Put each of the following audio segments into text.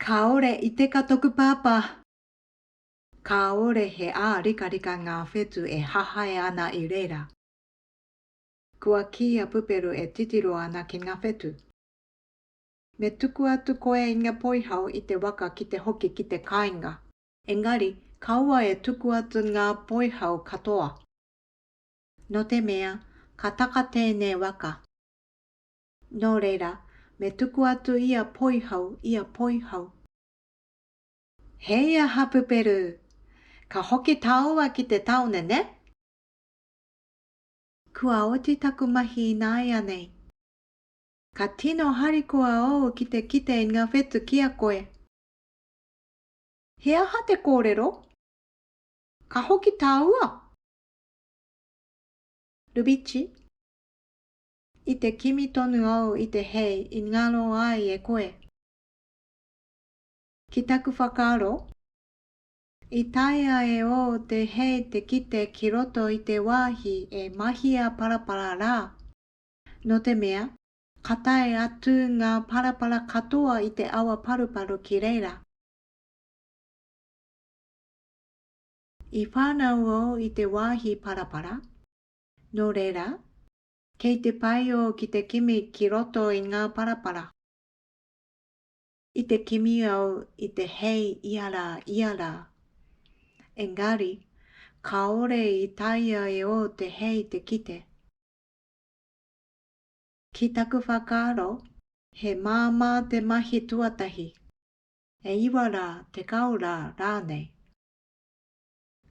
Kāore i teka toku pāpā. Kāore he ārikarika ngā whetū e hahae ana i reira. Kua kī a Puperu e titiro ana ki ngā whetū. Me tuku atu koe i ngā poihau i te waka ki te hoki ki te kāinga. Engari, kaua e tuku atu ngā poihau katoa. Nō te mea, ka taka tēnei waka. Nō reira, me tuku atu ia poihau, ia poihau. Hei aha Puperu! Ka hoki tāua ki te tāone, nē? Kua oti taku mahi ināianei. Ka tino harikoa au ki te kite i ngā whetū ki a koe. He aha te kōrero? Ka hoki tāua? Rubichi? I te kimi tonu au i te hei i ngaro ai e koe. Ki taku whakaaro, i taea e ō te hei te kite ki roto i te wāhi e mahia parapara rā, nō te mea, ka tae atu ngā parapara katoa i te awa paruparu ki reira. I whānau au i te wāhi parapara, nō reira, Kei te paio ki te kimi ki roto i ngā parapara. I te kimi au i te hei ia rā, ia rā. Engari, kāore i taea e au te hei te kite. Ki taku whakaaro, he māmā te mahi tuatahi, e iwa rā, tekau rā rānei.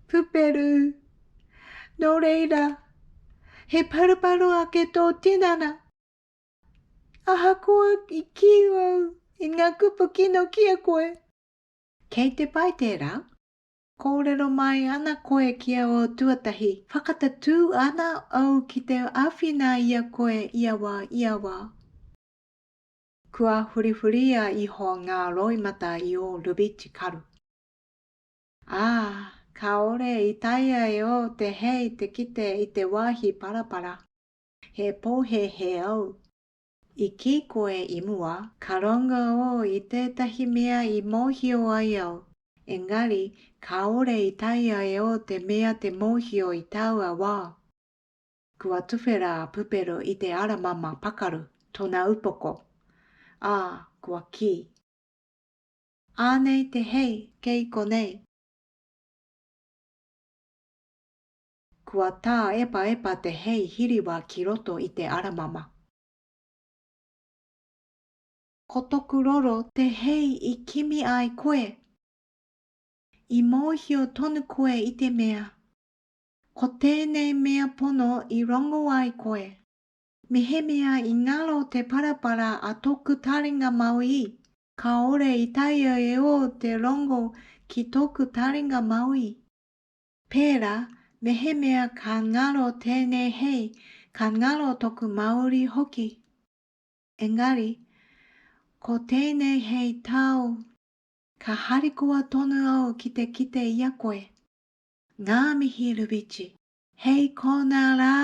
Puperu. Nō reira, he paruparu ake tō tinana. Ahakoa i kī au i ngā kupu kino ki a koe. Kei te pai tērā? Kōrero mai ana koe ki a au tuatahi, whakatatū ana au ki te āwhina i a koe ia wā, ia wā. Kua hurihuria iho ngā roimata i ō Rubiti karu. Ā, kāore i taea e au te hei te kite i te wāhi parapara. He pōhēhē au. I kī koe i mua, ka rongo au i tētahi mea i mōhio ai au, engari kāore i taea e au te mea te mōhio i taua wā. Kua tuwhera a Pupero i te ara mama pakaru, tōna upoko, ā, kua kī. Ānei te hei kei konei. Kua tāepaepa te hei hiriwa ki roto i te aramama. Ko toku roro te hei i kimi ai koe. I mōhio tonu koe i te mea. Ko tēnei mea pono i rongo ai koe. Mehemea i ngaro te parapara a toku taringa mauī, Kāore i taea e au te rongo ki tōku taringa mauī. Pērā, mehemea ka ngaro tēnei hei, ka ngaro toku mauri hoki. Engari, ko tēnei hei tāu, ka harikoa tonu au ki te kite i a koe. Ngā mihi Rubichi. Hei konā rā!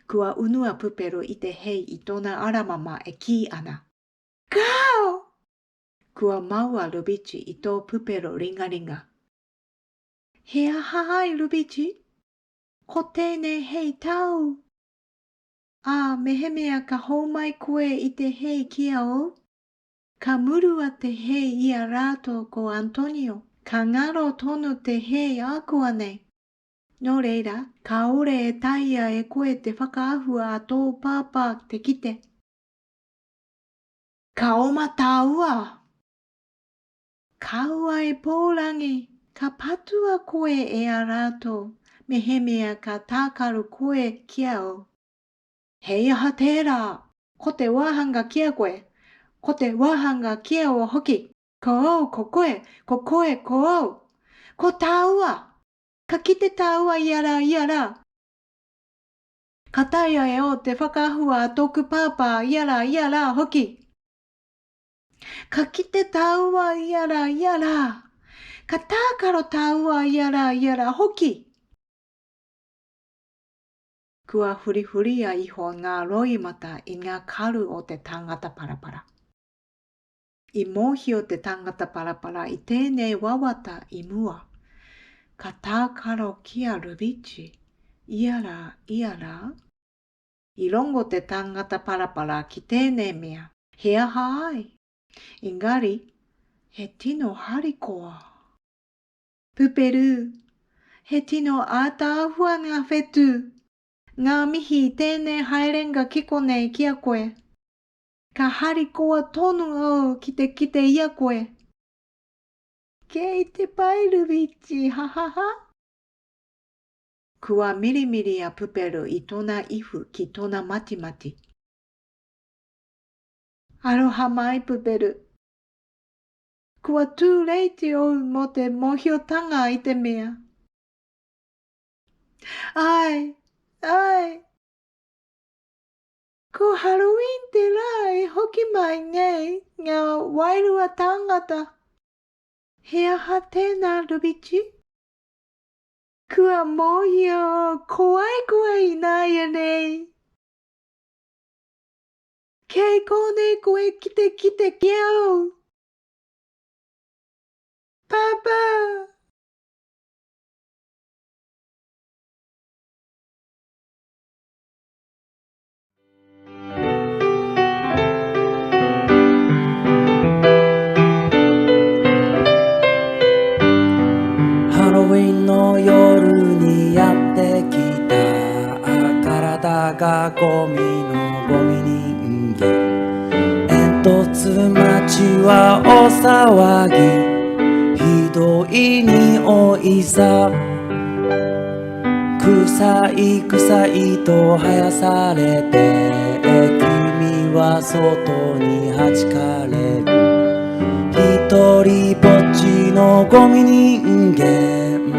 Kua unu a Pupero i te hei i tōna aramama e kī ana. Kāo! Kua mau a Rubichi i tō pupero ringaringa. He aha ai, Rubichi? Ko tēnei hei tāu. Ā, mehemea ka hou mai koe i te hei ki a au, ka murua te hei i a rātou ko Antonio, ka ngaro tonu te hei ākuanei. Nō reira, kāore e taea e koe te whakaahua a tō pāpā te kite. Ka oma tāua! Kaua e pōrangi, ka patua koe e a rātou, mehemea ka tākaro koe ki a au. Hei aha tērā! Ko te wāhanga ki a koe, ko te wāhanga ki a au hoki. Ko au, ko koe, ko koe, ko au. Ko tāua! Ka kite tāua ia rā, ia rā. Ka taea e au te whakaahua a tōku pāpā ia rā, ia rā hoki. Ka kite tāua ia rā, ia rā. Ka tākaro tāua ia rā, ia rā hoki. Kua hurihuria iho ngā roimata i ngā karu o te tangata parapara. I mōhio te tangata parapara i tēnei wawata i mua. Ka tākaro ki a Rubichi, ia rā, ia rā. I rongo te tangata parapara ki tēnei mea, he aha ai? Engari, he tino harikoa. Puperu, He tino ātaahua ngā whetū. Ngā mihi i tēnei haerenga ki konei ki a koe. Ka harikoa tonu au ki te kite i a koe. Kei te pai Rubichi, hahaha. Kua mirimiri a Puperu i tona ihu ki tona matimati. Aroha mai Puperu. Kua tūreiti ou mō te mōhiotanga i te mea. Āe, āe. Ko Halloween te rā e hoki mai nei ngā wairua tāngata. He aha tēnā, Rubichi? Kua mōhio ko wai koe ināianei? Kei konei koe ki te kite ki au. Pāpā! ハロウィンの夜にやってきた体がゴミのゴミ人間煙突町は大騒ぎひどい匂いさ臭い臭いと生やされて君は外にはじかれる一人ぼっちのゴミ人間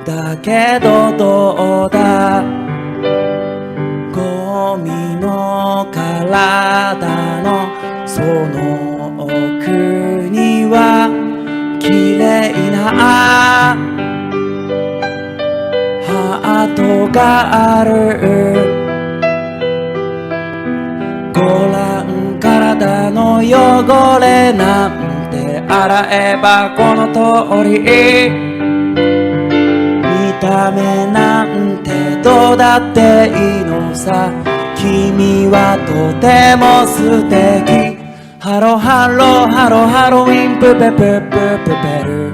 だけどどうだゴミの体のその奥には綺麗なハートがあるご覧体の汚れなんて洗えばこの通り見た目なんてどうだっていいのさ君はとても素敵ハロハロハロハロウィンプペプププペル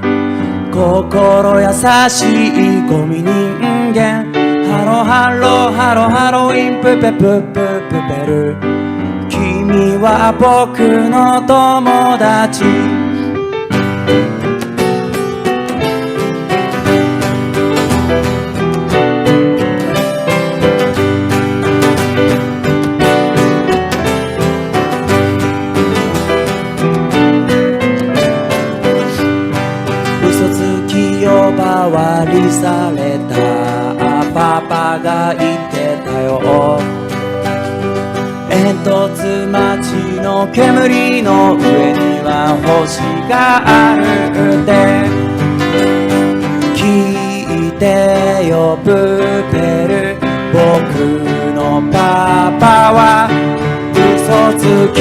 心優しいゴミ人間ハロハロハロハロウィンプペプププペル君は僕の友達嘘つき呼ばわりされたパパが言ってたよ煙突町の煙の上には星があるって聞いてよプペル僕のパパは嘘つき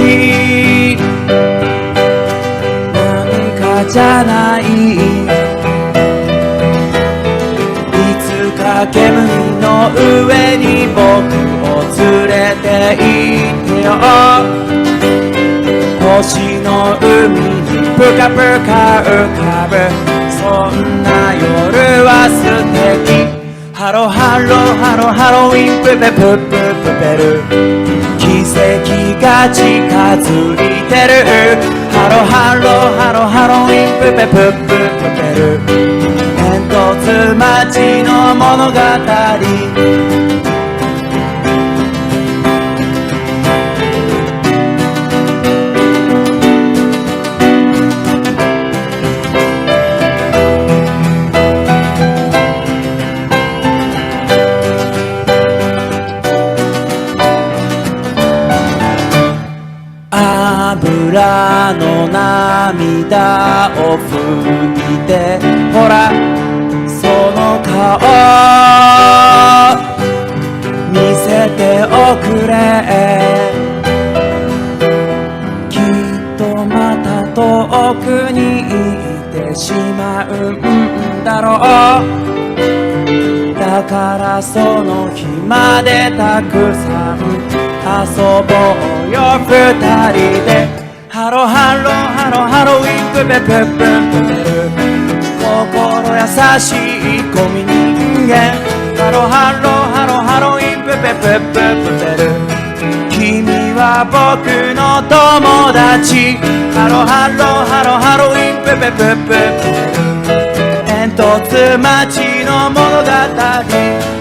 なんかじゃないいつか煙の上に僕を連れて行ってよ星の海にぷかぷか浮かぶそんな夜は素敵ハロハロハロハロウィンプペプププペル奇跡が近づいてるハロハロハロハロウィンプペプププペル煙突町の物語油の涙を拭いてほらその顔見せておくれきっとまた遠くに行ってしまうんだろう。だからその日までたくさん遊ぼうよ二人で。ハロハロハロハロウィンプペププンプペル、心優しい小人間。ハロハロハロハロウィンプペプププペル、君は僕の友達。ハロハロハロハロウィンプペプププペル、煙突町の物語。